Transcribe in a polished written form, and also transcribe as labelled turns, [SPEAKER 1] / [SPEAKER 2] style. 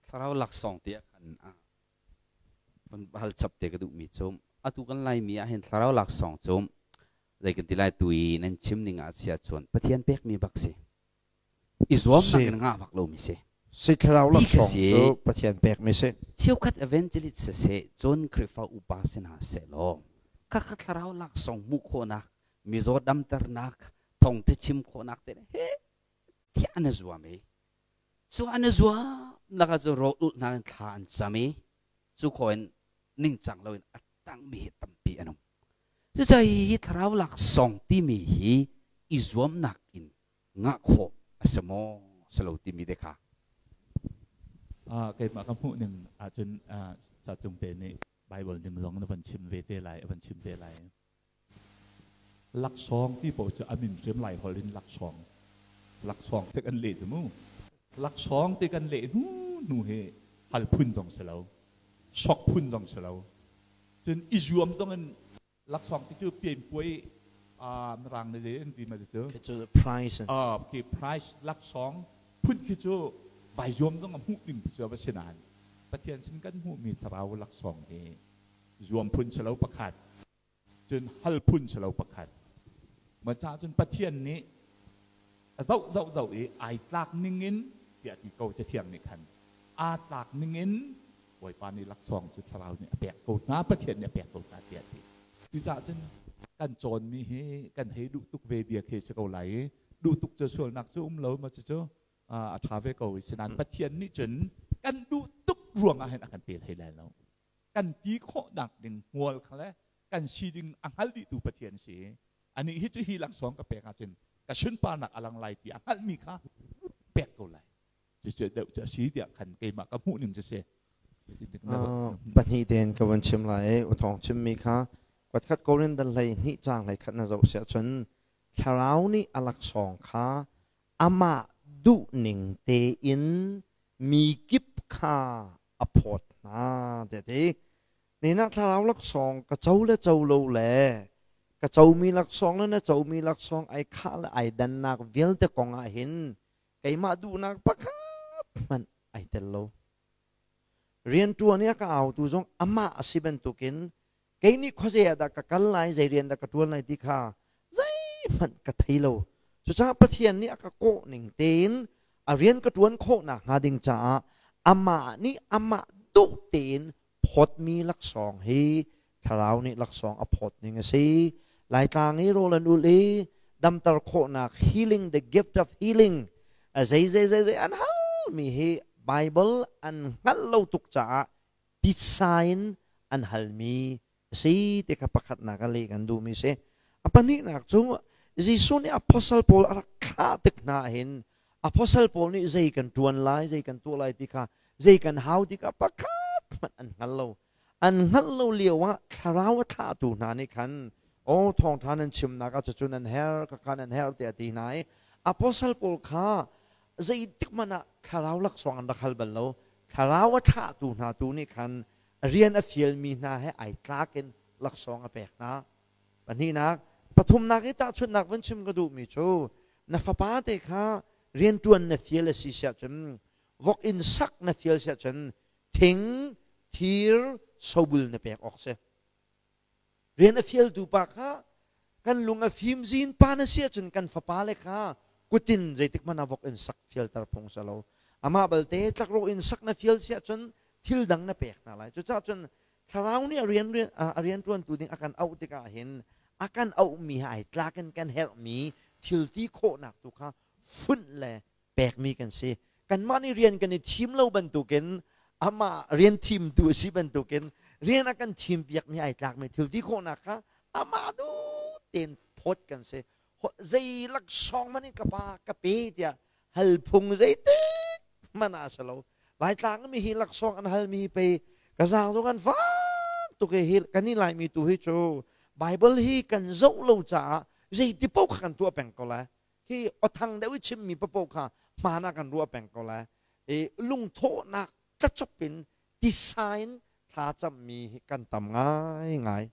[SPEAKER 1] Thlarau laksawng ti ah khan van hal chap te ka duhmi cu atu kan Laimi ah hin thlarau laksawng cu zei kan ti lai tu i nan chim ning ah sia cun Pathian pekmi bak si i zuamnak in ngah bak lomi si.
[SPEAKER 2] Si thlarau laksawng cu Pathian pekmi si.
[SPEAKER 1] Cheukhat evangelist siseh cun Khrihfa upa si hna sehlaw khakha thlarau laksawng hmuh khawhnak mizaw damternak thawngtha chim khawhnak te he thiah an i zuam i cu an i zuam lakah cun rawl ulh hna in thla an cam i cu khawh in ningcang loin a tangmi hi tampi an um. Cucaah hi thlarau laksawng timi hi i zuamnak in ngah khawh a si maw si lo timi te kha.
[SPEAKER 3] Keimah ka hmuh ning ahcun Sacung te nih Bible ning zong na van chim ve te lai, a van chim te lai. Laksawng ti paoh cu a min hrim Lai holh in laksawng. Laksawng te kan leh cu mu. Laksawng te kan leh hnu hnu hi hal phun zong si lo. Sok phun zong si lo. Cun i zuam zong in laksawng ti cu pianpuai mirang nih zei an ti ma cu?
[SPEAKER 2] Khi cu prize.
[SPEAKER 3] Khi prize laksawng phun khi cu vai zuam zong a hmuh ding cu a va si nain Pathian sin kan hmuhmi thlarau laksawng hi zuam phun si lo pakhat cun hal phun si lo pakhat ma ca cun Pathian nih a zoh zoh zoh i ai tlak ningin tiah ti ko Cathiang nih khan aa tlak ningin Bawipa nih laksawng cu thlarau nih a pek ko hna Pathian nih a pek ko hna tiah ti cucaah cun kan cawnmi hi kan hei duh tuk ve bia khi si ko lai i duh tuk cu sualnak cu um lo ma cucu a ṭha ve ko sinain Pathian nih cun kan duh tuk ruangah hin a kan pe hlei lai lo kan ti khawhnak ding hmual kha le kan si ding a hngal dihtu Pathian si. Anih hi cu hi laksawng ka pek ahcun ka sunparnak a lang lai ti a hngalhmi kha pek ko lai. Cucu deuh cu a si tiah khan keimah ka hmuh ning cu si.
[SPEAKER 2] Pahnih tein ka van chim lai i uthawng chimmi kha kuatkhat Korin dal hlei hnih caang hlei khat na zoh siah cun thlarau nih a laksawng kha amah duh ning tein mi kip kha a phawt hna tiah a ti. Nihin thlarau laksawng ka co le co lo le ka comi laksawng le na comi laksawng ai khah le ai dannak vialte kong ah hin keimah duhnak pakhat hmanh ai tel lo. Rianṭuan i a ka autu zong amah a si bantukin kei nih khuazei ah dah ka kal lai, zei rian dah ka ṭuan lai ti kha zeihmanh ka thei lo. Cucaah Pathian nih a ka kawh ning tein a rian ka ṭuan khawh nakhnga ding caah amah nih amah duh tein phawtmi laksawng hi thlarau nih laksawng a phawt ning a si. Laitlang i rawl an ulh i damter khawhnak healing the gift of healing a zei zei zei zei an halmi hi Bible an hngalh lo tuk caah titsa in an halmi a si ti kha pakhatnak a leh kan duhmi si. A pahnihnak cu Jesuh nih apostle pawl a rak thlah tik hna hin apostle pawl nih zei kan ṭuan lai, zei kan tuah lai ti kha, zei kan hau ti kha pakhat hmanh an hngal lo. An hngalh lo lio ah thlarau a thlahtu hna nih khan aw thawngṭha nan chimnak ah cucu nan herh, khakha nan herh tiah a ti hna i apostle pawl kha zeitik hmanh ah thlarau laksawng an rak hal bal lo. Thlarau a thlahtu hna tu nih khan rian a fialmi hna he ai tlak in laksawng a pek hna. Pahnihnak, pathumnak i tahchunhnak van chim ka duhmi cu na fapa te kha rianṭuan na fial a si siah cun vok inn sak na fial siah cun thing, thir, sobul na pek awk si. Rian a fialtu pa kha kan lung a fim zin pa na si ahcun kan fapa le kha kutin zeitik hmanh ah vok in sak fialter phung si lo. Amah balte tlakrawh in sak na fial si ahcun thil dang na pek hna lai. Cucaah cun thlarau nih a rian a rianṭuantu ding a kan auh tikah hin a kan auhmi he ai tlak in kan herhmi thil ti khawhnak tu kha funh le pekmi kan si. Kanmah nih rian kan i thim lo bantukin amah rian thimtu a si bantukin rian a kan thimpiakmi ai tlakmi thil ti khawhnak kha amah duh tein phawt kan si. Zei laksawng hmanh in ka pa ka pe tiah hal phung zeitik hmanh ah a si lo. Laitlang mi hi laksawng an halmi pei ka zaang zong an fak tuk i hi kan i Laimi tu hi cu Bible hi kan zoh lo caah zeiti paoh kha kan tuah peng ko lai. Hi awthang deuh i chimmi paoh kha hmaan ah kan ruah peng ko lai. I lungthawhnak tlachop in tisa in thlacammi hi kan tam ngaingai.